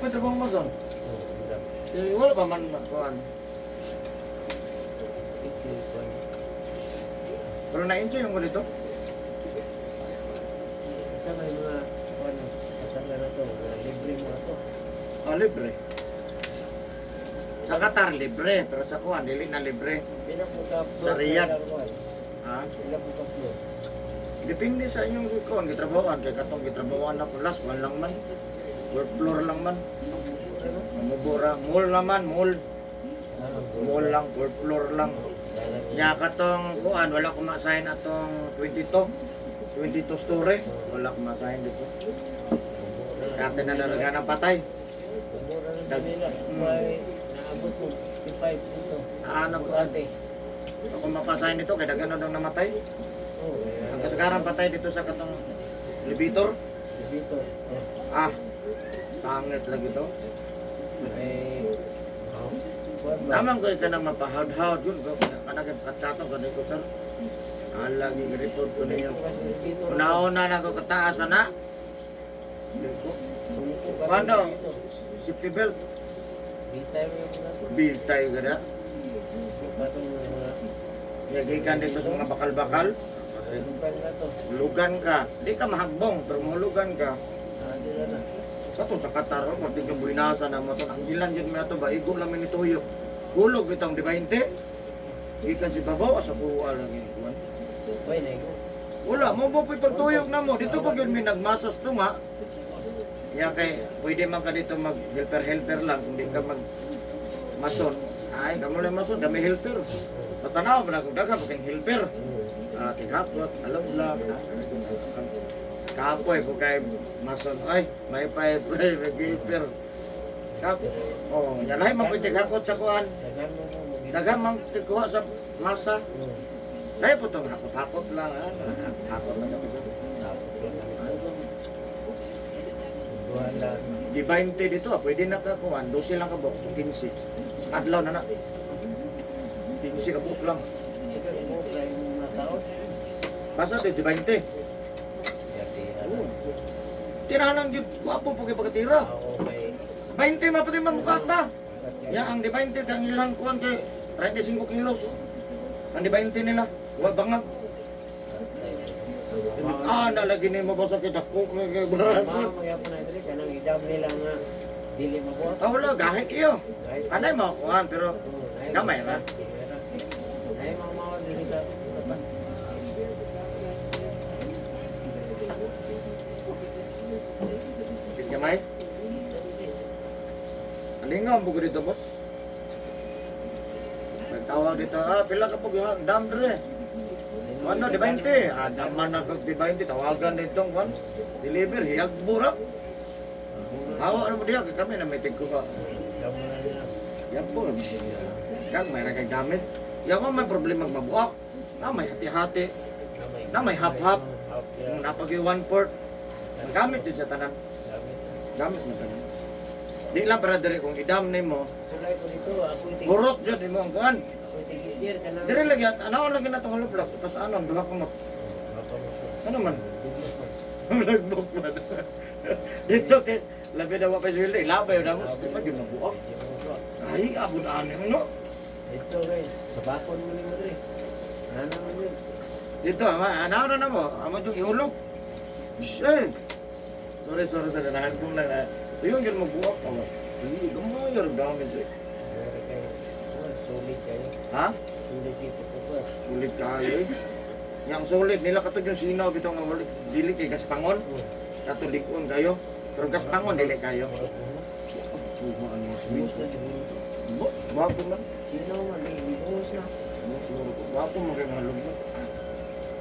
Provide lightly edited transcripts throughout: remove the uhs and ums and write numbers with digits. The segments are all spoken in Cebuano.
pa yung trabaho mason. Oh, wala. Eh, wala pa man kuan. Ito, kuwan. Pero na-enjoy yung dito. Sa may mga kuwan, katanga na to, mga libre mga to. Oh, libre. Sa Qatar, libre. Pero sa kuan, dili na libre. Pila po ka Sa Riyadh. kuwan? Ha? Pila po ka floor? Depende sa inyong kuan, gitrabahoan. Kay katong gitrabahoan ako last, kuan lang man. Work floor lang man. Ano? Mamubura. Mall naman, mall. Ah, Mall lang, fourth floor lang. Dalan. Nya katong kuan, wala ko ma-assign atong 22. 22 story. Wala ko ma-assign dito. Dati na nalaga ng patay. Mura na nila. May naabot mo 65 dito. Ah, nagkuan. Ate. Ako mapasign dito kay daghan na daw namatay. Oh, Ang kasagaran patay dito sa katong elevator. Dito. Oh. Ah, pangit lagi to. Eh, oh. Kuwan ba? Tamang ko ka nang mapahawd-hawd yun. Kanang kay katsato ganito ko, sir. Ah, lagi report ko ninyo. Dito. Una-una na ko kataas na. Ano? Safety belt. Bitay mo yung mga to. Bill tayo gada. Patong mga Yagikan dito sa mga bakal-bakal. lugan na to. Hulugan ka. Di ka mahagbong, pero mahulugan ka. Ah, dila na. Sa to sa Qatar, oh, korting yung buhinasa na mo to. Ang gilan yun may ato ba, igo lang may nituyo. Hulog itong di 20. Gikan si babaw, asa kuha lang yun. Kuwan. Uy, naigo. Wala, mo mo po'y pagtuyok na mo. Dito pag yun may nagmasas to nga. Ya kay, pwede man ka dito mag helper-helper lang, kung di ka mag mason. Ay, kamo lang mason, kami helper. Patanaw, pa na kung daga, kang helper. Ah, tigakot, alam lang. Kapoy, po kay mason. Ay, may pay, may helper. Kap, oh, yalay man po tigakot sa kuan. Dagan mo mo. Daga man tigkuha sa masa. Oh, Dahil po itong hakot-hakot lang. Ah. Hakot lang ako sa. tapos lang kami. Duha lang. Di 20 dito, ah, pwede na ka kuan. 12 lang ka buok, 15. Adlaw na na. 15 ka buok lang. Sige, mo kay mga tao. Basta di 20. Yati. Oo. Tirahan lang gyud, gwapo po kay pagkatira. Ako kay 20 mapatay mamukata. Ya ang di 20 kang ilang kuan kay 35 kilos. Ang di 20 nila, wa bangag. Ah, nalagi nimo ba sa kidako kay brasa. Mao magyapon na diri kanang idam nila nga dili mabuhat. Ah, wala gahi kayo. Ay, Anay mo kuan pero gamay ra. Ay, mga mawal dili ka. Sige gamay. Alingaw ang bugo dito, boss. Nagtawag dito, ah, pila ka po, dam dre. Ano, di 20? Ah, daman na kag di 20, tawagan dito, kwan. Deliver, hiyag burak. Hawa ano mo diya, kay kami na may tigko ka. Dam na nila. Yan po. Kag may ra kay gamit. Yawa may problema magmabuak. Na may hati-hati. Na may hap-hap. Hap, Kung napag one port, gamit yun sa tanan. Gamit. Gamit man tanan. Di lang para diri kung idam nimo, Sulay ko dito, ako itig. hurot jud nimo ang kuan. Ako itig kanang. Diri lagi at anaon lagi na tong huluplak, pas anon duha ko mo. Ano man? Lagbok man. Dito kay labi daw pa sweldo, ilabay na mo, di pa jud nabuak. Ay, abot ani no. Dito guys, sabakon mo ni mo diri. Ano man yun? Dito, ama, anaon na namo, amo jud ihulog. Shit. Sorry, sorry sa ganahan kong lang. Ah. Yung yun magbuak pa ba? Ay, gamay ra dami siya. Meron kayo. Oh, sulit kayo. Ha? Sulit dito po ba? Sulit kayo eh. Yang sulit nila katod yung sinaw bitaw nga wala dili kay gaspangon. Oh, Kato likon kayo. Pero gaspangon dili kayo. murag buhos. Tuha ang Buhos na siguro to. Bo, wapo man. Sino man, di buhos na. Bo, siguro ko. Wapo man kay mga lugmot.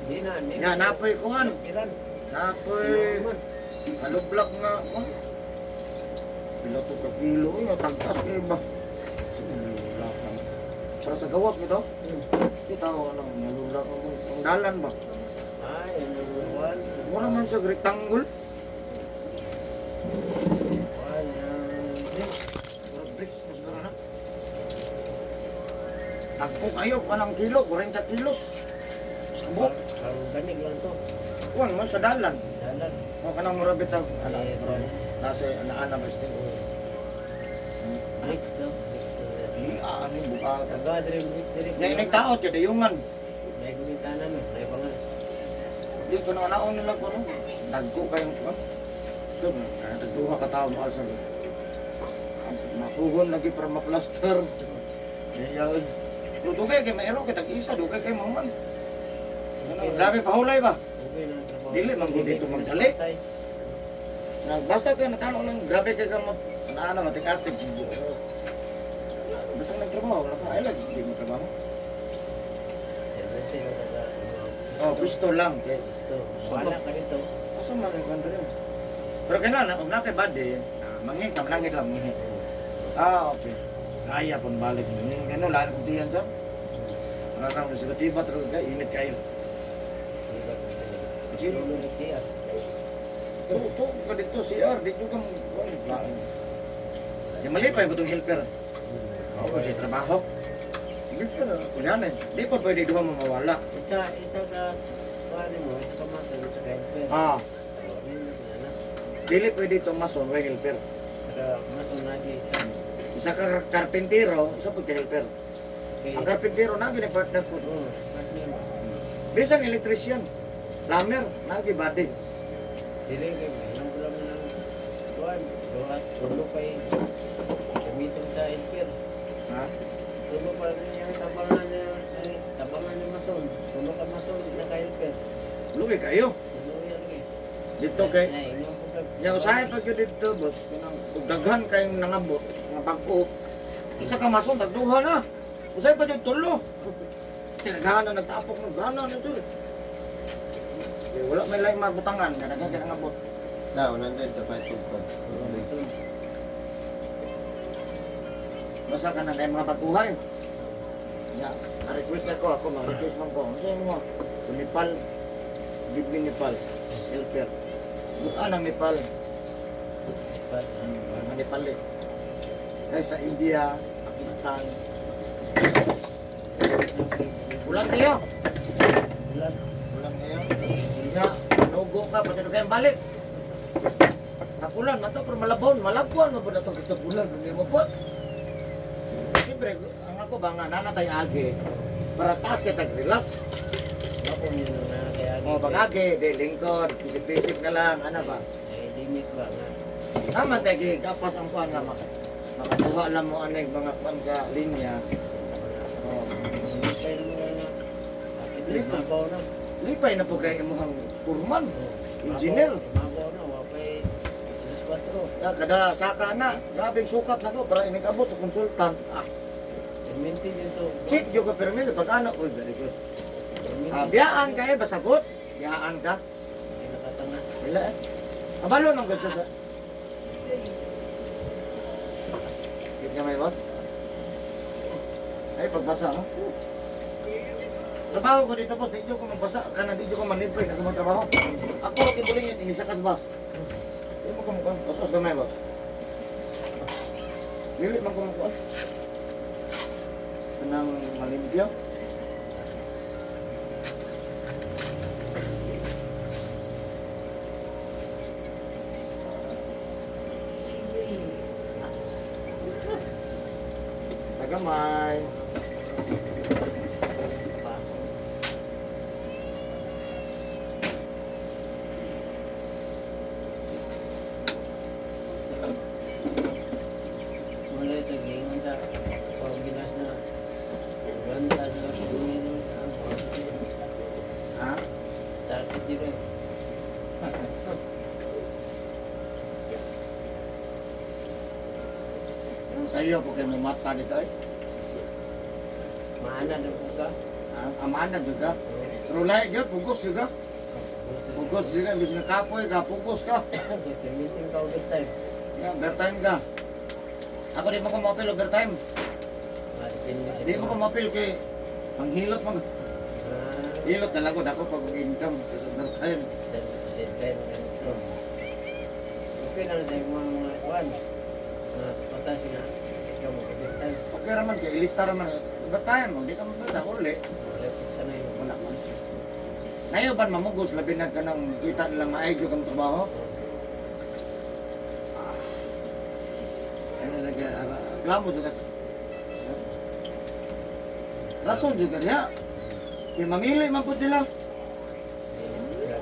Di na, di Nya, napoy kuan. Piran. Napoy Sino man. alublak nga kuan. Pila to ka kilo eh, tagtas kay ba. Sige, lula ka. Para sa gawas bitaw. Kita ko ano, nalula ka mo. Ang dalan ba? Ay, ano kuan? Mura man siya rectangle. Kuan, drink. Mura bricks mas siguro na. Tagpo kayo, kanang kilo, 40 kilos. Sabot. Ang ganig lang to. Kuan man sa dalan. Dalan. O kanang mura bitaw. Ala, Eh, mura. Nasa ana-ana ba sting. Oh. Bricks daw. Bricks daw. Iya, ano yung buka. Tagawa diri brick diri. Nga inigtaot, yun, dayungan. May gumitanan no, may bangal. Di ko na naon nila ko, no? Dagko kayong, no? Ito, tagduha ka tao mahal sa masugon lagi para maplaster. Iya, pero dugay kay maero kay tag-isa, dugay kay mahuman. Ano, grabe pahulay ba? Okay na ang trabaho. Dili, man gud dito magdali. Basta kay natalo lang, grabe kay ka ma ano, matik-atik. Basta nagtrabaho, wala pa. Ay, lagi, hindi mo trabaho. Oh, gusto lang. Kay, Gusto. Wala ka dito. Asa man ang kwan rin? Pero kailangan, kung nakay body, mangi ka, manangit lang, mangi. Ah, okay. Kaya pang balik. Mangi, gano'n, lahat kong diyan, sir. Nakakang sibat-sibat, pero kay, init kayo. Sibat. Sibat. Tulog siya. To, ka dito, CR, dito ka, wala, lain. Yung mali pa, yung itong helper. Oo, sa trabaho. Helper, kunyari, di pa pwede duha mo mawala. Isa ka kuan mo, isa ka mason, isa ka helper. Ah, Oh, nindot na na. dili pwede itong mason, way helper. Pero mason na di isa. Isa ka karpintero, isa po ka helper. Okay. Ang karpintero, na gini partner po. Oh, partner. Bisang electrician, plumber, nagi body. Dili kay mahimong ko lang ng kuan, duha tulo kay gamiton sa helper. Ha? Tulo pa rin yung tabangan niya, ay, tabangan ni mason. Tulo ka mason, isa ka helper. Lugi kayo. Tulo yan kay. Dito kay Ay, ingon po ka. Ya usahay pag yun dito, boss. Kanang ug daghan kayong nangabot, nga bag-o. Isa ka mason tagduha na. Usahay pa jud tulo. Tinaghahan na nagtapok ng gana na jud. Eh, wala may laing mabutangan, nga daghan kay nangabot. Na, 100 ka pa ko. Mason. Basta ka na mga baguhay. Ya, na-request na ko ako, ma-request man ko. Ano sa'yo mo? Nepal. Give me Nepal. Helper. Bukaan ang Nepal. Helper. Mga Nepal eh. Ay, sa India, Pakistan. Ulan kayo. Ulan. Ulan kayo. Nga, nugo ka, pati kayong balik. Napulan, mato, pero malabon, malabon, mabon na itong kitabulan, hindi mo po. Siyempre, ang ako ba nga, nanatay agi, para taas kita relax. Ako yun na kaya. O, bagage, di, lingkod, pisip-pisip na lang, ano ba? Ay, limit ba nga? Tama tayo, kapas ang kuan nga, makakuha lang mo aning mga kuan ka linya. O, Lipay na mga nga. Kapit na, Lipay. mabaw na. Lipay na po kay imuhang purman, Oh, engineer. Mabaw na, wapay alas 4. Ya, kada saka na, grabing sukat na ko para inikabot sa consultant. Ah, Maintain yun to. check jo ka permit pag ano, uy, very good. Maintain Ah, biyaan ka eh, basagot. Biyaan ka. Ay, nakatanga. Wala eh. Kabalo nang gud siya sa. Git ka may boss? Ay, pagbasa no? Trabaho ko dito, boss. Di ko magbasa. Kana di ko manlibre. Kasi mo trabaho. Ako, kibuling yun. Inisa kas, boss. Di mo kumukuha. Os-os gamay, boss. Dili man kumukuha. Kanang malimpyo. Tagamay. Pasok. Wala ito, gingon sa pagbilas na. Ganta sa pagbilas na. Ha? Sakit din eh. Sa iyo po kayo may mata dito ay. Maana na po ka. Ha? Amana juga. Pero lahi gyud, pugos juga. Pugos juga, imbis nga kapoy ka, pugos ka. Permitin ka overtime. Yeah, overtime ka. Ako di mo ko mapil overtime. Depende sa Di mo ko mapil kay panghilot mag Ah, hilot na lang ko dako pag income kasi overtime. Sa time ganito. Okay lang sa mga mga kuwan. Mga patas na. Ikaw mo overtime. Okay ra man kay ilista ra man overtime mo di ka mapil uli. Wala po sana yun. Wala man. Ngayon ban mamugos labi na ka nang kita nilang maayos kang trabaho. Ano nag ara Reklamo juga sa. Sir. Rason juga niya. Kay mamili man po sila.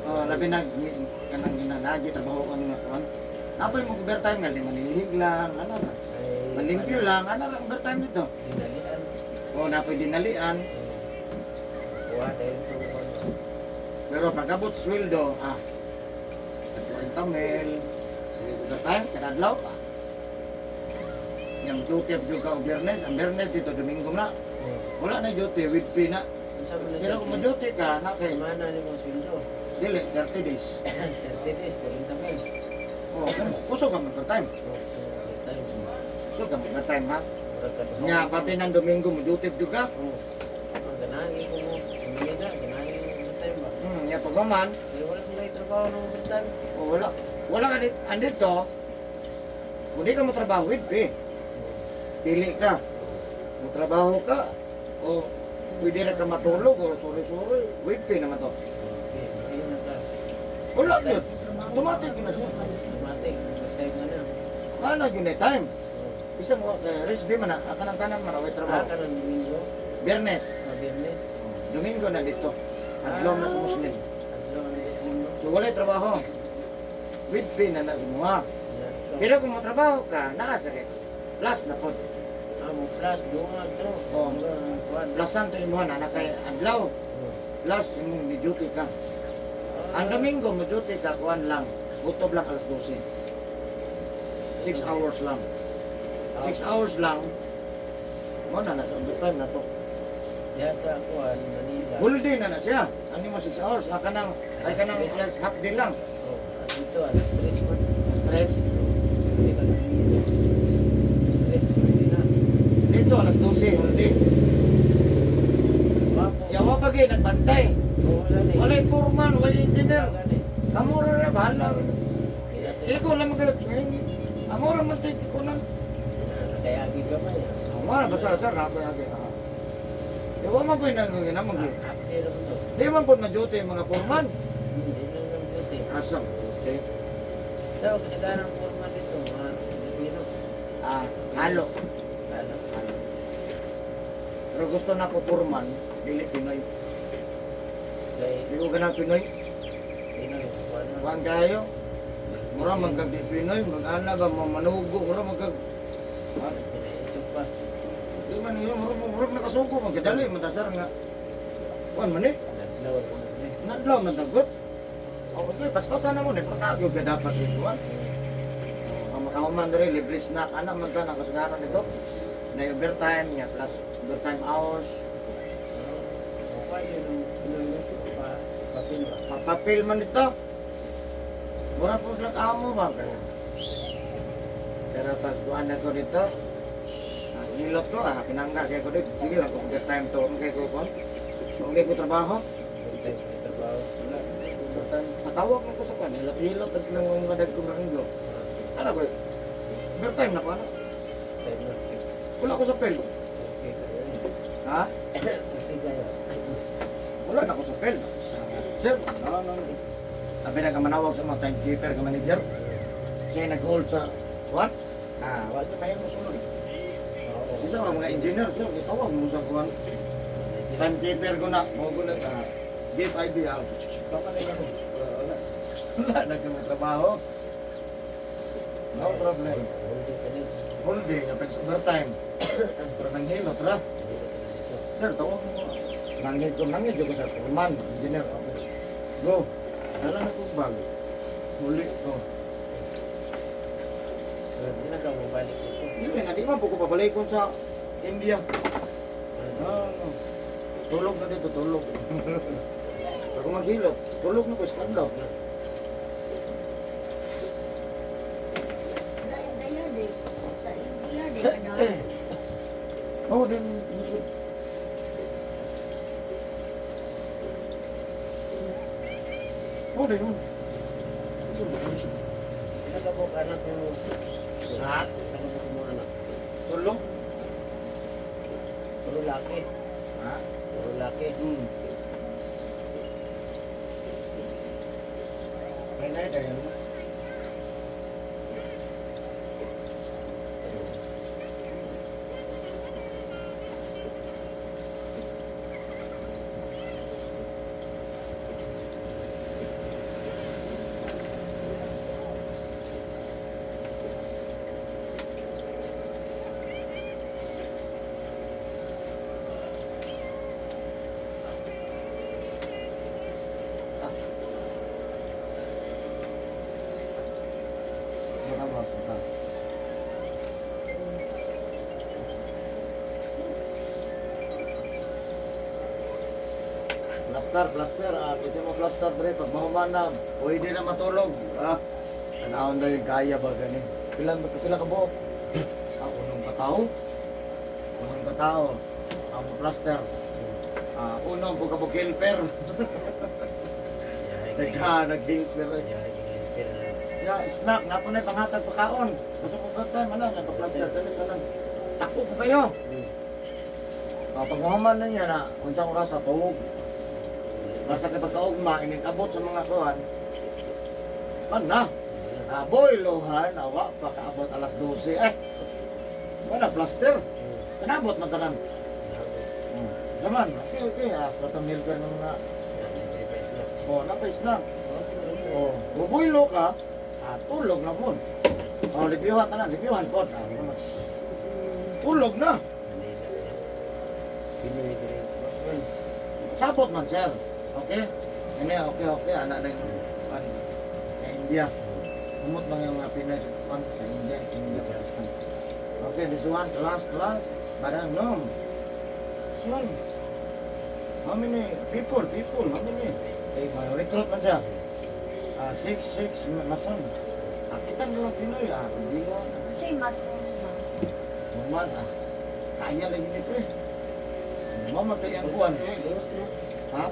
Oh, labi na kanang ginanagi trabaho ko nga kuan. Napoy mo overtime nga di manilihig lang, ano ba? Ay, Malimpyo lang, ano lang overtime dito. Dinalian. O napoy dinalian, Kuha dahil itong kuwan. pero pagabot sweldo, 40 mil, overtime, kada adlaw pa. Yang duty of juga o Biyernes, ang Biyernes dito, Domingo na. Wala na duty, with pay na. Unsa man na Pero siya, kung mo-duty ka, na kay, semana ni mo sweldo. dili, 30 days. 30 days, 40 mil. O, kusog ka mag-time. Oh, so, time. Kusog ka mag-time, ha? Murag ka duha. Nga, pati ng Domingo, mo-duty juga. Oh. Ang ganahan ko mo, pumili na, ganahan ko overtime ba? Nga, pag-uman, Kaya wala kong may trabaho ng overtime. o wala. Wala ka dito, andito, kung di ka mo trabaho, with pay. Pili ka. Mo trabaho ka, o pwede na ka matulog, o sorry-sorry, with pay naman to. Okay, okay na ka. Wala yun. Automatic yun na siya. Automatic, overtime ka na. Wala yun na time. Oh. Isang rest day man na, akanang tanan man, away Ah, trabaho. ka ng Domingo, Biyernes, sa Biyernes. Domingo na dito. Adlaw na sa Muslim. Adlaw ng Domingo. So wala'y trabaho. With pay na na sumuha. Pero kung matrabaho ka, nakasakit. Plus na po. Ah, mo plus, dungag to. Oh. Kuwan. Plus ang imo na kay adlaw. Oh. Plus imong ni duty ka. Ang Domingo mo duty ka kuan lang. Gutob lang alas 12. 6 hours lang. 6 hours lang. Mo na nasa overtime na to. Diyan sa kuwan, Manila. Whole day na na siya. Ang imo 6 hours, ah, kanang ay kanang alas half day lang. Oh, at dito, alas 3 man. Stress. Hindi ka nag-iinit. Stress, pwede na. Dito alas 12 whole day. Wapo. Yawa pa gyud nagbantay. Oo, wala na eh. Walay foreman, walay engineer. Wala na eh. Kamo ra na bahala. Ikaw lang magalat sa inyo. Amo ra man tayo kunan. Kaya agi ka man eh. Amo ra basta sir na ko agi. Yawa man po yung nangangin mo gyud. Ah, update naman to. Di man po na duty yung mga foreman. Hindi lang ng duty. Asa? Okay. So, kasagaran ng forma dito, mga Pilipino. Ah, halo. Ano? Halo. Pero gusto na ko foreman, dili Pinoy. Kay Di ko ganang Pinoy. Pinoy, kuwan na. Kuan kayo. Mura magkag di Pinoy, mag-ana ba, manugo, mura magkag. Ah, Pinaisip pa. di man yun, mura mura nakasuko, magkadali, matasar nga. Kuan man eh, Nadlaw ako na eh. nadlaw man tagot. Okay, paspasan na mo, ni pagkagyo ka dapat ito. Ah. Ang makauman diri, libre snack, anak man ka, nakasugaran nito. Na overtime, niya, plus overtime hours. Oh, kuwan yun ang Pinoy na pa, papel ba? Papapil man dito. Mura po lang amo ba? Pero pag kuan na ko dito, hilot ko, pinangga kay ko dito. Sige lang, kung overtime to, kay ko kon. Kung ko trabaho, Overtime sa trabaho. wala. Overtime. Patawag mo ko sa kuan, hilot-hilot, tas lang mga dag ko ng. Ano ko? Overtime na ko, ano? Time na. Wala ko sa pel. Okay kayo. Ha? Okay kayo. Wala na ko sa pel. Sir, no, no, no. Sabi na ka manawag sa mga timekeeper, ka manager. Siya nag-hold sa, what? Ah, wala na kayo musulod. Oo. Isa ka mga engineer, sir, gitawag mo sa kuwan. Timekeeper ko na, mo ko na, give ID, tama na yun. Wala, wala. Wala na kami trabaho. No problem. Hold ka din. Whole day, kapag overtime. Pero nanghilot ra. Hindi ka na dito. Sir, tawag mo. Nangit ko, nangit ko sa foreman, engineer. Okay. Go. Dala na ko bag. Muli ko. Hindi na ka mabalik dito. Yun eh, di man po ko pabalikon sa India. No, no. Tulog na dito, tulog. Pag maghilot, tulog na ko, stand up. Daya de. Sa India de kada. Oh, then, lisod. Oh, then, yun. Lisod ba, lisod. Nakabok anak mo. Ha? Nakabok mo anak. Tulog? Puro laki. Ha? Puro laki. May na ito, yan. Plaster, plaster. Ah, kasi mo plaster dre pag mahuman na, pwede na matulog. Ah, tanawon na yung kaya ba gani? Pila pila ka buok? Ah, unong katao. Unong katao. Ang plaster. Ah, unong po ka buok helper. Nagha, nag-helper. Eh. Ya, snack, na po na panghatag pagkaon. Basta po ka time, ano, nga pa-plaster, dali ka lang. Tako po kayo. Ah, pag mahuman na niya na, unsang oras sa tuog. Basta kay pagkaugma, inig-abot sa mga kuan. Man na. Ah, boy, lohan, awa, pakaabot alas 12. Eh, wala, plaster. Sinabot man tanan. Zaman, okay. As na itong helper ng mga, oh, napais na. Oh, bubuylo ka, ah, tulog na po. Oh, libyuhan tanan, libyuhan po. Ah, naman. Tulog na. Sabot man, sir. Okay? Ini, okay. Anak na yung, ano, sa India. Umot mga mga Pinay sa kuwan, sa India, India, Pakistan. Okay, this one, last, last. Barang nom. This one. How many people, people, how many? Eh, may recruit man siya. Ah, six, six, mason. Ah, kita na lang Pinoy, ah, bingo. Unsay mason ba? Naman, ah. Kaya lagi ni pre. Mamatay ang kuwan. Ha?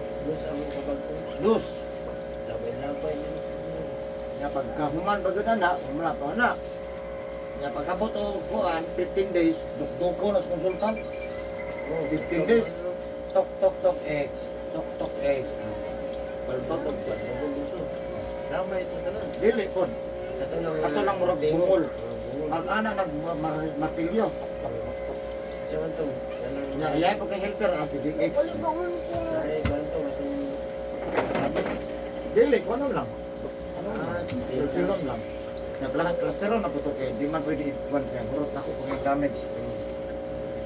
Dos. Labay-labay na. Nga pagkahuman ba yun na, humla pa na. Nga pagkabot o kuan, 15 days, dukduko na sa consultant. 15 days. Tok, tok, tok, X. Tok, tok, X. Palbag og kuan. Ramay ito tanan. Dili pod. Kato lang Kato lang murag bungol. Pag ana nag matilyo. Siya man to. Nga yay po kay helper as di X. Uligoon ko. Ay, ganito katong Dili kuno lang. Ano lang? Silsilon lang. Nga lahat klasteron na po to kay di man pwede ikuan kay hurot na ko kung may damage.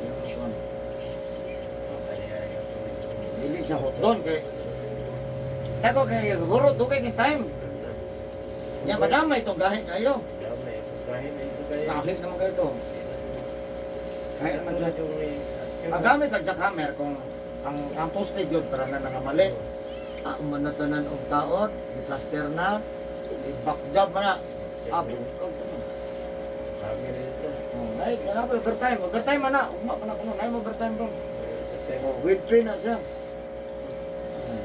Yung kuan. Dili siya hotdon kay Tako kay hurot do kay time. Nya madamay itong gahi kayo. Damay. Kahit na ito kayo. Gahi naman kayo to. Gahi naman siya. Magamit ang jackhammer kung ang poste gyud para na nangamali. Ah, umanatanan og taon, i-plaster na, i-back job man na. Ah, bungkag to. Hammer ito. Oh, ay, kana pa overtime, overtime man na. Ugma pa na kuno, nay mo overtime ron. Oh, with pay na siya.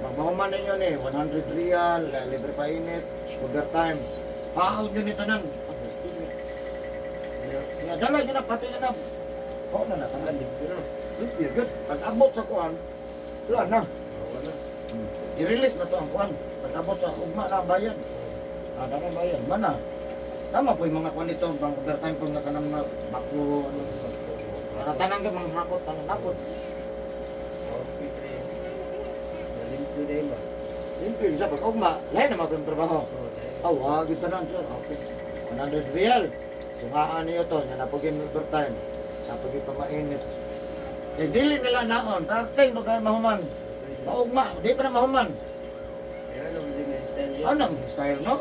Pag mahuman ninyo ni 100 real, libre pa init, overtime. Paawd yun ni tanan. Nga dala yun na, pati na na. Oo na na, tanan. Libre, good. Pag abot sa kuan, wala na. I-release na to ang kuan. Pag abot sa ugma na ang bayad. Ah, na ang bayad. Mana. Tama po yung mga kuan nito, bang overtime po nga kanang mga bako, ano. Para tanan ka mga hakot, tanan hakot. Limpyo siya pag ugma, lain na mga trabaho. Aw, ah, tanan sir. Okay. 100 real. Tungaan niyo to, nga napugin overtime. Napugin pa mainit. Eh, dili nila naon, tarting mo kayo mahuman. Maugma, di pa na mahuman. Anong style, no?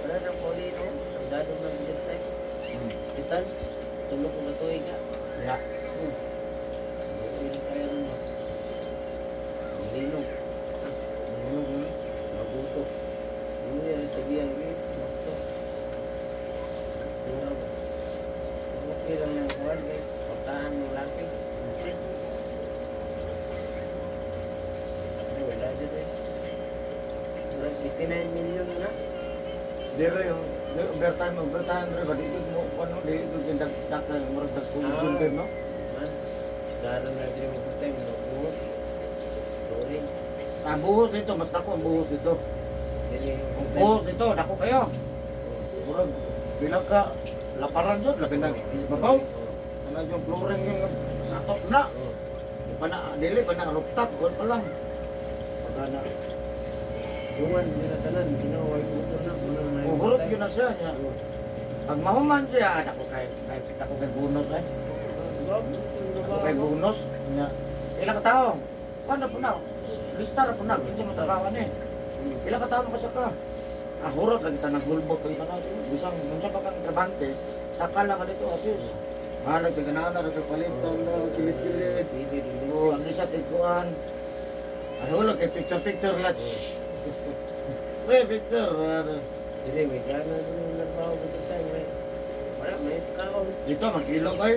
Wala nang poli, no? Ang dadong ng time. Hospital. Tulog ko matuig ka. Yeah. Hindi na kaya rin ba? Ang linog. Linog, no? Maguto. Hindi yan, tagiyan. Maguto. Tingnan ba? Okay lang yung kuhan, guys. Pagtahan ng laki. Ay, wala dyan eh. Wala, 59 million na. Dito yung overtime, overtime, dito ba dito mo, ano, dito yung dagdag, murag dagpulusyon kayo, no? Man, sigaro na din yung overtime. No, buhos. Sorry. Ah, buhos dito, mas dako ang buhos dito. Dili yung Ang overtime. buhos dito, dako kayo. Murag, bilang ka, laparan yun, labi na, babaw. Ano yung flooring yung sakop na. Oo. Di pa na, dili pa na, rooftop, goal pa lang. Pagka na, Dungan, hindi na tanan. Ginawa yung motor na. Wala na yung oh, hurot overtime. yun na siya. Niya. Pag mahuman siya, ah, dako kay bonus eh. Dako kay bonus. Niya. Ilang ka tao? Paano po na? Lista ra po na. Kinsa mo trabaho ni? Ilang ka tao makasaka? Ah, hurot lagi ta naghulbot lagi ta na. Bisang unsa pa kang trabante, sakal lang ka dito assist. Halag kay ganahan na kay palitan na kilid-kilid. Pili din. Oh, ang isa tiguan. Ay, wala kay picture picture lang. May picture. Ano. Dili, may gana din yung trabaho ko tayo. May, wala, may kaon. Dito magilog ay.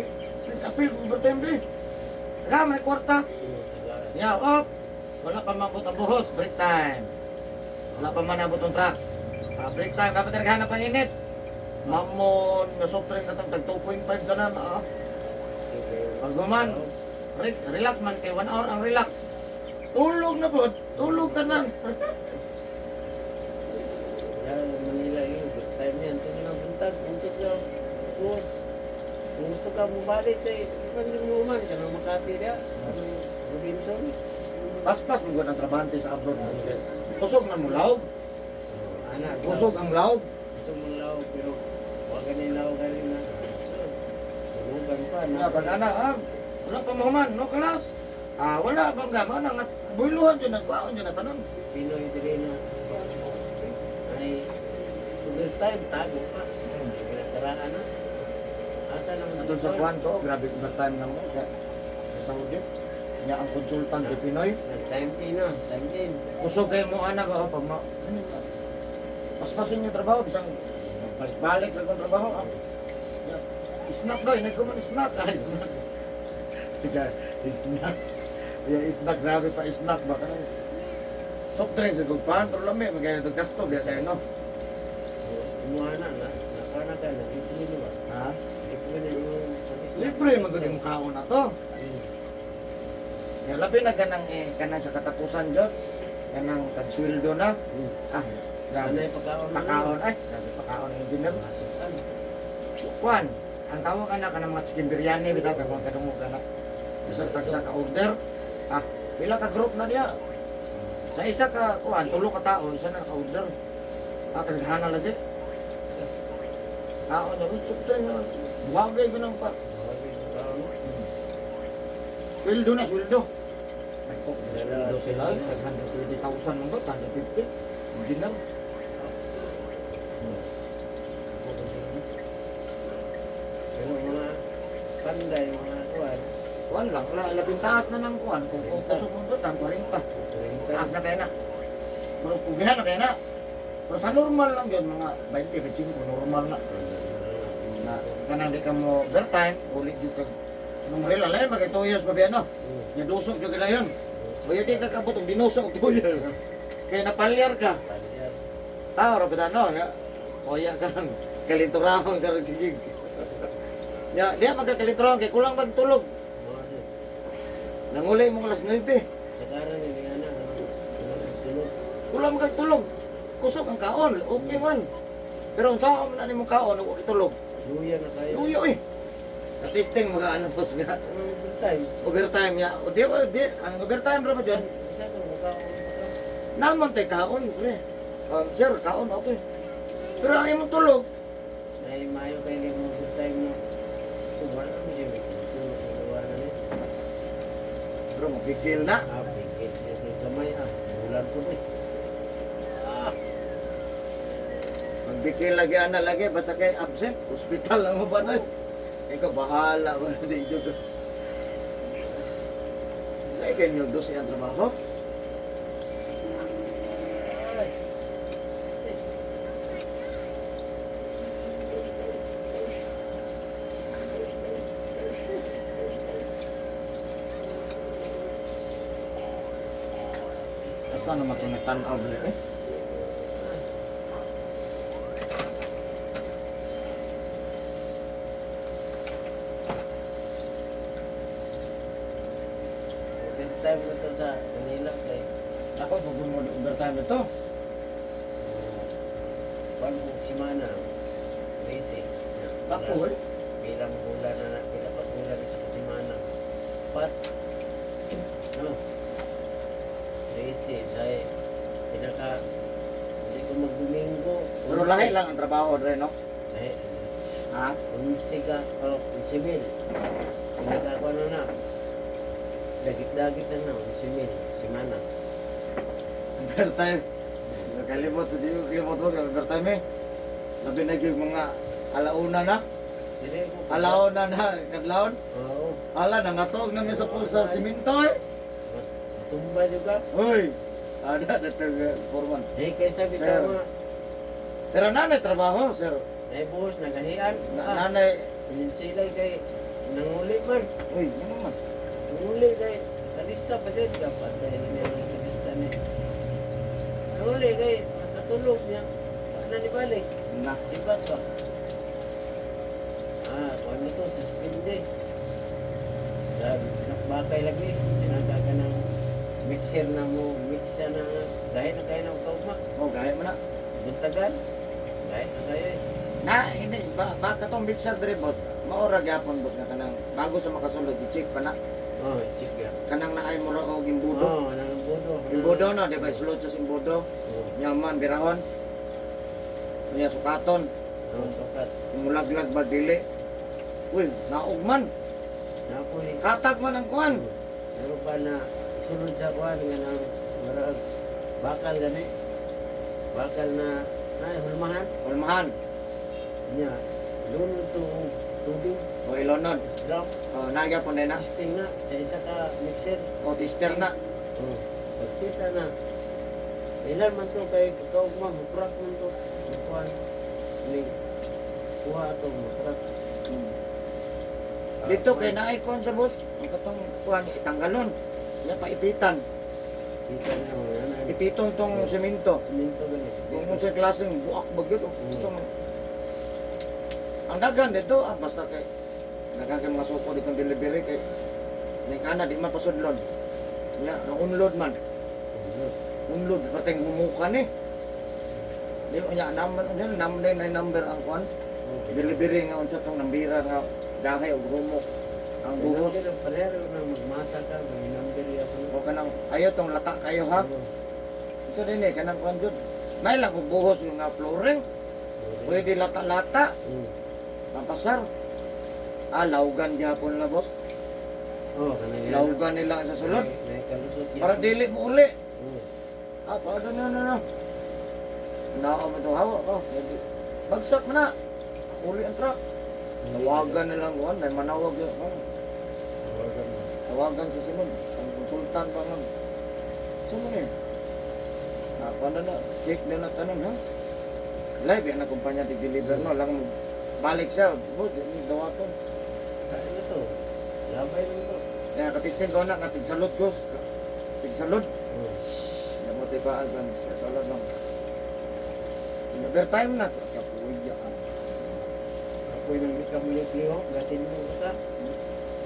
Apil overtime be. Taga man kwarta. Ya, up. Wala pa mabot ang buhos, break time. Wala pa man abot ang truck. Ah, break time, dapat naghanap ang init. Mamon, nga soft drink na tag 2.5 ganan. Ah. Pag human, relax man kay 1 hour ang relax. Tulog na po, tulog ka na. Yan, Manila yun. Good time yan. Ito na buntag. Buntag na. Buwas. Kung gusto ka mabalik kay iban yung muman. Ka na Makati niya. Ano Robinson? Paspas mo ang trabante sa abroad. Kusog man mo laog, Ana, kusog ang laog. Gusto mong law, pero huwag ganin law ganin na. So, sulugan pa. Wala pag ana, ah, wala pa mahuman, no kalas. Ah, wala bang gama na nga buyluhan jud nagwaon jud na tanan. Pinoy diri na. Ay, overtime, tago pa. Kinakaraan na. Asa naman Atol sa kuan to, grabe overtime na mo sa Saudi. Nya ang consultant di Pinoy. Nag-time in na, time in. Kusog kay mo ana ba pag ma ano ba? Paspasin yung trabaho bisang balik-balik lang ang trabaho. Ah. Yeah. Snack doy, nagkuman snack. Ah, snack. Tiga, snack. Yeah, snack grabe pa snack ba kanang soft drink sa gugpan pero lami magay to gasto biya tayo no. Kumuha na, na. Nakana ka na, libre na ba? Ha? Libre na yung service. Libre magud yung kaon na to. Ya labi na kanang eh, kanang sa katapusan jud. Kanang tagsweldo na. Ah, grabe. Anay pagkaon na. Pakaon ay, grabe pakaon ang engineer. Masukan. Kwan, ang tawag ana kanang mga chicken biryani bitaw kag mga kadungog ana. Isa tag sa ka order. Ah, pila ka group na diya. Sa isa ka kuan, tulo ka tao, isa na ka order. Ah, taghanan lagi. Kaon na utsok tayo na. Buhagay ko nang pa. Buhagay sa kaon. Sweldo na, sweldo. Ay, ko, sweldo sila. Tag 120,000 man ba? 150. Engineer. Pero mga panday, mga kuwan. Kuan lang, labing taas na ng kuan. Kung kusog mo ba, 40. Taas na kayo na. Pero pugihan na kayo na. Pero sa normal lang yun, mga 20, 25, normal na. Na, kanang di ka mo overtime, ulit yung kag... Anong rela, lain, magay 2 years pa biya, no? Nadusok yung kila yun. O yun, di ka kabot, ang dinusok 2 years. Kaya napalyar ka. Panday. Tao, ra ba no? Ya, Oya ka lang. Kalinturahon ka rin sige. Ya, di magkakalinturahon kay kulang magtulog. Mga sir. Nangulay mo alas 9. Sakaran yung mga anak, ano, tulog. Kulang magtulog. Kusog ang kaon, okay man. Pero ang saan man ani mong kaon ug tulog. Luya na kayo. Luyo eh. Sa testing mga ano boss nga. Ano yung time? Overtime ya. O di o di ang overtime ra ba dyan? Isa ko, makaon pa ka. Naman tay kaon pre. Sir, kaon okay. Pero ang imong tulog, Ay, mayo kayo yung mga good time na. So, wala kami siya. May tulog sa gawa na niya. pero magigil na. Ah, bigit siya kay gamay ah. Bulan ko ba eh. Ah, Magbikil lagi ana lagi basta kay absent, hospital lang mo ba na. Ikaw bahala wala di jud. Ay kanyo dos ang trabaho. ay. Asa naman ito nagtanaw dali eh? Overtime ko to sa Manila kay. Ako, pag mo overtime ito. Kuan mo simana. Racing. Ako eh. Bilang bulan na pila pa bulan sa kasimana. Pat. No. Racing say pinaka hindi ko magdomingo. Pero lahi lang ang trabaho dre, no? Lahi. Ha? Unsi ka, oh, 11,000. Pinaka ko ano na. Dagit-dagit na na, 11,000, simana. Overtime. Kalimot, di ko kalimot ko, overtime eh. Labi na yung mga alauna na. Dire ko. Alauna na, kadlawon. Oo. Ala, nangatog na mi sa pusa sa simento eh. Tumba juga. Uy, ada datang foreman. Eh, kaysa Sir. bitaw nga. Pero nanay trabaho, sir. Naibuhos, nagahian. Na, Ah, nanay, Silay kay nanguli man. uy, ano man. Nanguli kay kalista pa din. Dapat dahil niya ng kalista ni. Nanguli kay nakatulog niya. Paano ni balik? Na, Sibat ba? Ah, kung ano to, suspende. Sabi, bakay lagi. Sinaga ka ng mixer na mo, mixer na, gaya na kaya ng kaugma. oh, gaya mo na. Buntagan, gaya na kaya eh. Na, hindi, ba, baka tong mixer dre, boss. Maora gyapon, boss, nga kanang bago sa makasulod, i-check pa na. Oh, chika. Kanang naay mo ra og imbudo. Oh, nang budo. Imbudo no, di ba? Sulod sa imbudo. Oh, Nyaman, birahon. Unya sukaton. oh, sukat. Mulaglag ba dili? Uy, naugman. Napoy. Katag man ang kuan. Pero pa na sulod sa kuan nga nang marag bakal gani. Bakal na na hulmahan Hulmahan. niya. Lunod to tubig. O ilonod. Drum. O nagyapon din na. Testing na sa isa ka mixer. O tester na. Oh, pagtisa na. Ilan man to kay kaugma mukrak man to. Kuan ni kuha to mukrak. Dito kay naay kuan sa boss. Ang katong kuan itanggalon. Nya paipitan. Kita na mo yan. Ipiton tong semento. Simento gani. Kung unsay klaseng buak bagyot o unsa man. Ang dagan dito ah, basta kay dagan kay mga suko dito delivery kay ni kana di man pasudlon. Nya unload man. Unload pateng humukan eh. Di unya naman unya number na number ang kuan. Delivery nga unsa tong nambira nga daghay og humok ang buhos. Pareho na magmasa ka, may number ya O kanang ayo tong lata kayo ha. Unsa din eh kanang kuan jud. May lang og buhos yung nga flooring. Pwede lata-lata. Pampasar. Ah, laugan gyapon la boss. Oh, kanang Laugan nila sa sulod. May kalusot Para dili mo uli. Oh. Ah, paano na na na. Nao mo to hawa ko. Bagsak mo na. Uli ang truck. Tawagan nila kuan, may manawag yun. Oh, Tawagan mo. tawagan sa sunod. Ang konsultan pa man. Sumo ni. Ah, paano na? Check na na tanan ha. Live yan ang kumpanya di-deliver no lang mo. Balik siya, boss, di mo dawaton. Saan na to? Labay lang to. Kaya katisting ko na, nga tigsalod ko. Tigsalod. Oh. Mo tiba ang sa salod lang. Overtime na. Kapuya. Ako'y nang ikamulik-lihok, gatin mo ka.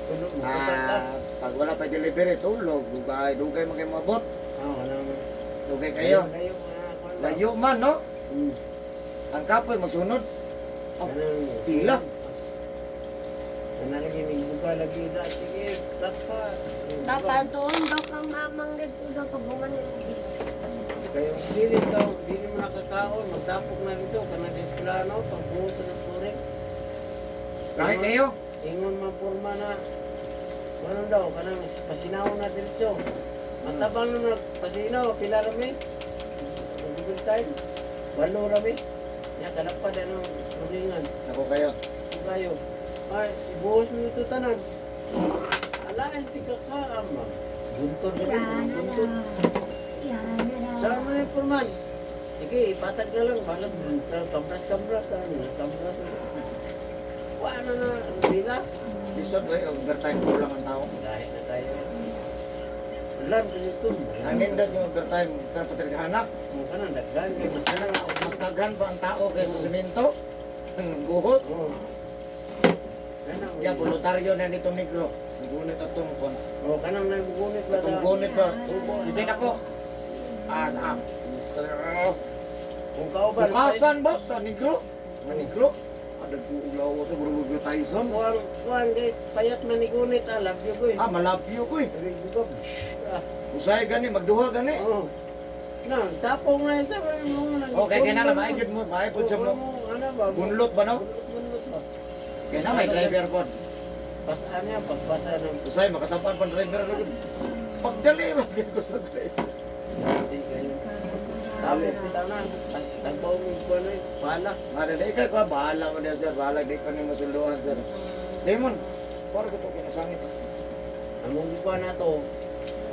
Tulog mo ka ka. Ah, pag wala pa delivery, tulog. Dugay, dugay man kayo maabot. Ah, wala man. Dugay kayo. Layo, mga kuwan ba? Layo man, no? Ang kapoy, magsunod. Oh, Kanang- pila. Kanang lagi, may buka lagi na. Sige, tapa. Dapat doon daw kang mamang dito daw pag human yung Kayo, dili daw, dili mo nakakaon, magtapok na dito, kanang eskwelano, pagbuhos ng flooring. Kahit kayo. Ingon man porma na, ano daw, kanang pasinaw na diretso. Matabang na pasinaw, pila rami. Google time, walo rami. Ya, kalapad ano, flooringan. Ako kayo. Kayo. Ay, ibuhos mo ito tanan. Alaan, tika ka, ama. Buntod na Yan na buntod. lang. Yan na lang. Saan mo na yung porman? Sige, ipatag na lang. Balag, kambras-kambras. Ano, kambras. Paano na, ang pila? Lisod, eh, overtime kulang ang tao. Dahil na tayo. Ulan, ganito. Ang nindot yung overtime, kan patrigahanak. Mukha na, daghan. Kay mas Kanang mas daghan pa ang tao kaysa semento. Ang buhos. Oo. Kanang, Ya, voluntaryo na nitong negro. Gunit atong kon. Oh, kanang nagbugunit ba? Atong gunit ba? Ito ako. Ah, ah. Kung kauban. Bukasan, boss, sa negro. Sa negro. Ah, nagkuulaw sa guru Tyson. Kuan, kuan, kay payat man ni gunit, ah, love you, boy. Ah, malapyo ko eh. Sabi ko, ah, Usay gani, magduha gani. oh. Na, tapong na ito. Okay, kaya na, maay mo, maay po siya mo. Ano ba? Bunlot ba no? Bunlot, bunlot ba? Kaya na may driver po. Pasaan niya, pagpasa ng... Usay, makasampan pa driver. Pagdali, magkaya ko sa Hindi kayo. Dami bitaw na. Tagbaw mi ko ano eh. Bahala. Mara di kay ko bahala mo diya, sir, bahala di ko nimo sulduhan, sir. Lemon, para ko to kinasangit. Among gikuha na to,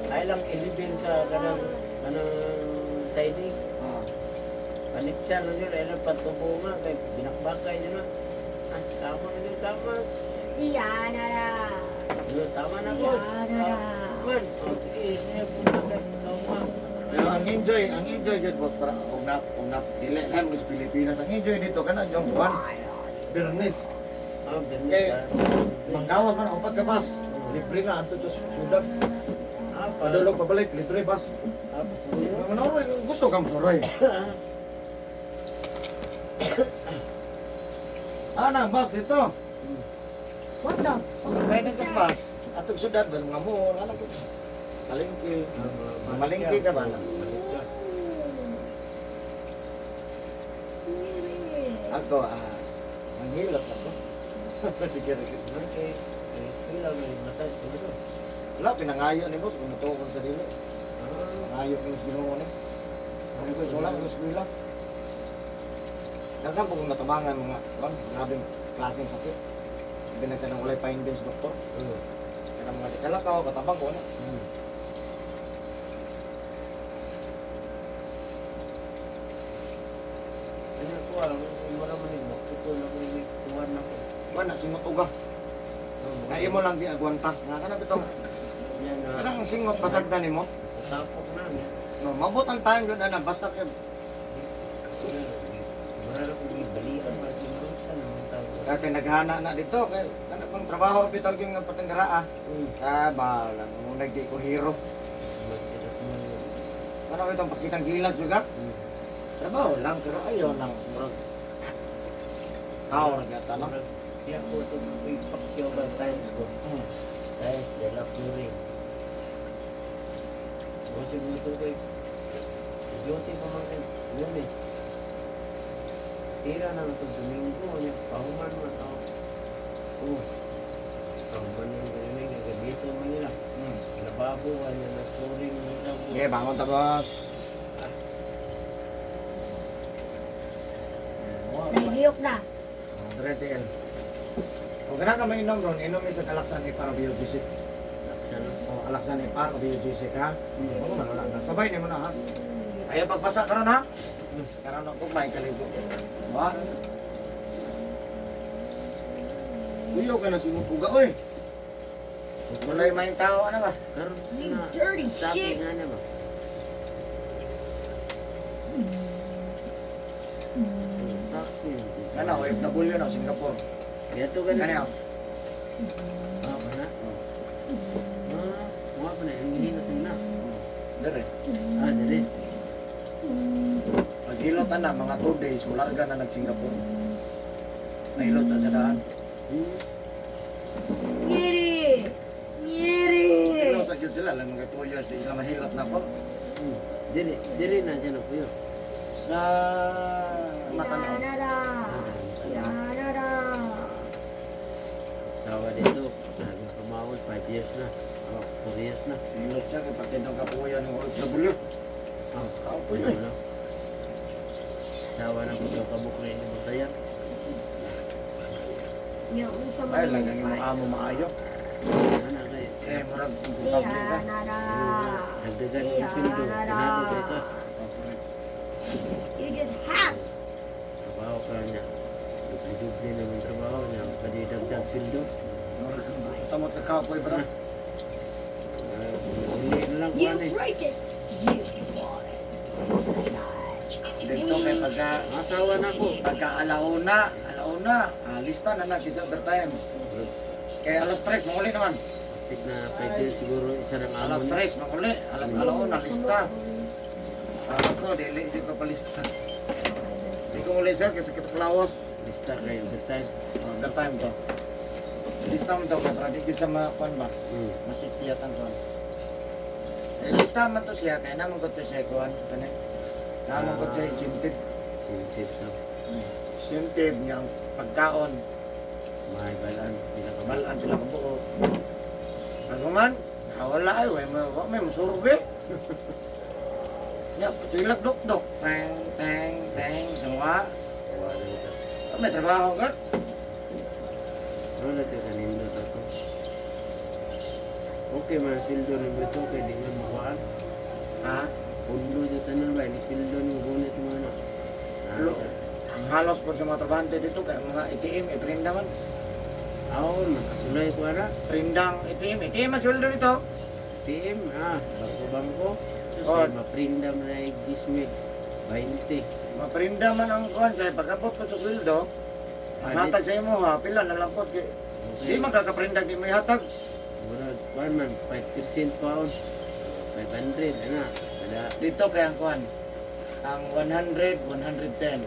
ay lang 11 sa kanang kanang siding. Ah. Panipsa lang yun, ay lang patubo nga, kay binakbakay nyo na. Ah, tama na yun, tama. Siya na na. Yun, tama na, boss. Ah, man, oh, sige, kaya punta kay ikaw nga. Pero ang enjoy jud, boss, para og na dili na mo sa Pilipinas. Ang enjoy dito kana yung kuan. Bernes. Ah, ganun Kay ka. manggawas man upat ka bus. Libre na adto sa syudad. Ah, pa. Padulog pabalik libre bus. Ah, pasuyo. Ano gusto ka mo suroy? Ana, bus dito. What the? Pagkakain ka sa bus. Atog syudad ba mga mall, ana ko. Palengke. Malengke ka ba? Balik ka. Ako, manghilot ako. Sige, sige. Okay. Eh, eskwela, may massage siguro. Wala, pinangayo ni boss, kung natuon sa dili. Ah, Pinangayo ni boss Ginoo ni. Ano ko, wala ko eskwela. Daghan po kong natabangan mga, kuwan, grabing klaseng sakit. Binagka ng walay findings, doktor. Kaya mga dikalakaw, katabang ko na. Ano ko ah, mura man ni Bakit na ko ni tuwan na ko. Wala, singot uga. Oh, Nga imo lang giagwanta. Nga ka na bitong, Yan na. kanang singot basag na nimo. Tapok na niya. No, mabot ang time yun, ana, basta kay Mura na ko gibalian ba gimarutan ang tao. kaya naghana na dito kay kana pang trabaho bitaw yung nga patanggara ah. Ah, balang mo nagdi ko hero. Magtiras mo yun. Ano itong pakitang gilas juga? Trabaho lang pero ayo lang murag tao ra gyud no. Murag, di ako ito ipakyaw ba times ko. Times, de la Fury. O siguro ito kay duty pa man kay Lunes. Tira na ito Domingo, niya, pahuman man ako. Oh, pahuman yung Domingo, kay dito Manila. Lababo, kanya nagsuring mo sa Okay, bangon ta, boss. Nahihiyok na. Dire TL. Kung gana ka mainom ron, inom sa Alaksan ni para biogesic. Sana. O Alaksan ni para biogesic ha. Oo, man wala na. Sabay nimo na ha. Ayaw pagpasa karon ha. Karon ako may kaligo. Ba? Uyo ka na sinutuga oy. Walay may tao ano ba? Karon You na. dirty Sabi shit. nga na ba? Ano, OFW na Singapore. Dito ka na. Ano? Ah, ba na? Ah, mga pa na. Ang hilot na. Dire. Ah, dali. Paghilot na mga 2 days, mularga na nag-Singapore. Nahilot sa daan. Ngiri. Ngiri. Pero sa gyud sila, lang mga 2 years, di sila mahilot na po. Dili, dili na siya na kuya. Sa Matanaw. Yanara. Yanara. Sawa dito. Sabi ko kumawol, 5 years na. Oh, 4 years na. Hilot siya, kay pati daw kapuya ng OFW. Oh, Tao po yun. ano? Sawa na ko daw kabuk na ini bantayan. Yung usa Ay, man. lagang imong amo maayo. Ano kay? Eh, murag komportable ka. Yanara. Dagdagan yung sweldo. Ganado kay ka. You just hack. Trabaho ka niya. Dubli-dubli na yung trabaho niya. Pwede dagdag sweldo. Murag samot ka kapoy bro. Ah, Uli na lang You kuan eh. break it. You bought it. Dito kay pagka Asawa na ko. pagka alauna, alauna, lista na na kisa overtime. Kay alas 3 manguli naman. Tik na 5 years siguro isa ng amo. Alas 3 manguli, alas alauna lista. Ako dili di ko palista. Di ko muli sir kasi kita lawas. Lista kay overtime. Overtime to. Lista mo to kay para di gyud sa makuan ba. Masipiyat ang kuan. Eh, lista man to siya kay namon ko to siya kuan kani. Namon ko siya incentive. Incentive to. Incentive niyang pagkaon. May balaan pila ka Balaan sila kabuo. Pag man, wala ay, way, may, may masurbe. Ya, Sige lang dok-dok. Teng, teng, teng. Sawa. Wala ito. Ah, may trabaho ka. Ano na ito kanino to? Okay man, sildo ni ito kay di man makuhaan. Ha? Pundo sa tanan ba, ni sildo ni gunit mo na. Lo, ang halos po sa mga trabahante dito, kaya mga ATM, iprinda man. Aon, makasulay ko ana. Prindang ATM, ATM ang sweldo dito. TM, ah, bangko-bangko. Sus, Oh. ay maprinda man na exist 20. Maprinda man ang kuhan, kaya pag-abot ko sa sweldo, ang Ah, hatag sa imo ha, pila na lang po. Di Okay. man kakaprindag, di may hatag. Murag, kuan man, 5% pa on. 500, ana. Kada, Dito kaya ang kuhan, ang 100, 110.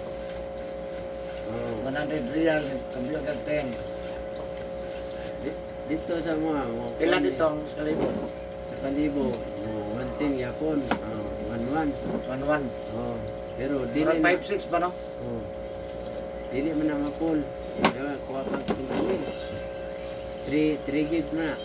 oh. 100 real, kambyo agad 10. Dito sa mga Pila kuan, dito ang sa kalibo? Sa kalibo, oh, 110 yapon, oh, 11. 1-1. Oh, pero dili Murag na, 5-6 ba no? oh. Dili man na mapul. Diba, kuha kang 5,000. 3 3 gig na.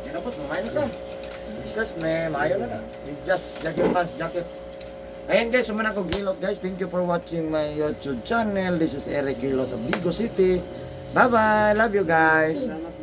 Okay na boss, mamayo na ka. Business na, maayo na na. You just jacket pants, jacket. Ayan guys, sumana ko Gilot guys. Thank you for watching my YouTube channel. This is Eric Gilot of Bigo City. Bye-bye. Love you guys. Salamat.